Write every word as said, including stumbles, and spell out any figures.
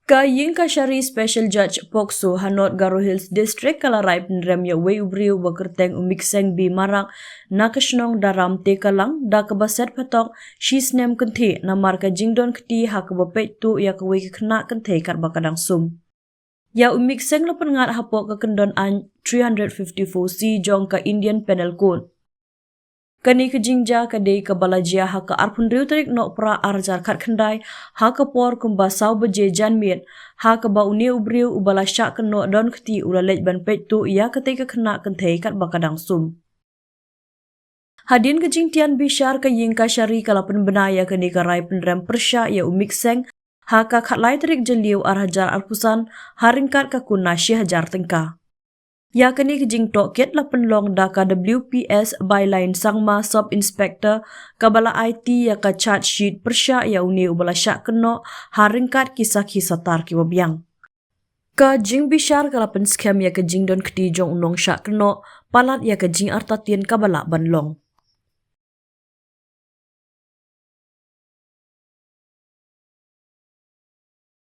Ka Ïing Kashari Special Judge POCSO ha North Garo Hills District ka la rai pynrem ïa uwei u briew ba kyrteng u Mikseng B Marak na ka shnong Daram Tekalang da kaba set phatok shi snem kynthih namar ka jingdon kti ha kaba peit tuh ïa kawei ka khynnah kynthei katba ka dang sum. Ïa u Mikseng la pynngat hapoh ka kyndon aiñ three hundred fifty-four C jong ka Indian Penal Code. Kane ka jingjia ka dei kaba la jia ha ka arphew hynriew tarik Nohprah ar hajar khatkhyndai ha ka por kumba saw baje janmiet, ha kaba une u briew uba la shah kynnoh don kti u la leit ban peit tuh ïa katei ka khynnah kynthei katba ka dang sum. Hadien ka jingtian bishar, ka Ïing Kashari ka la pynbna ïa kane ka rai pynrem pyrshah ïa u Mikseng ha ka khatlai tarik Jylliew ar hajar arphew san ha ryngkat ka kuna shi hajar tyngka. Ïa kane ka jingtohkit la pynlong da ka W P S Byline Sangma, Sub Inspector, kaba la aiti ïa ka charge sheet pyrshah ïa une uba la shah kynnoh ha ryngkat ki sakhi satar kiba biang. Ka jingbishar ka la pynskhem ïa ka jingdon kti jong u nongshah kynnoh palat ïa ka jingartatien kaba lah ban long.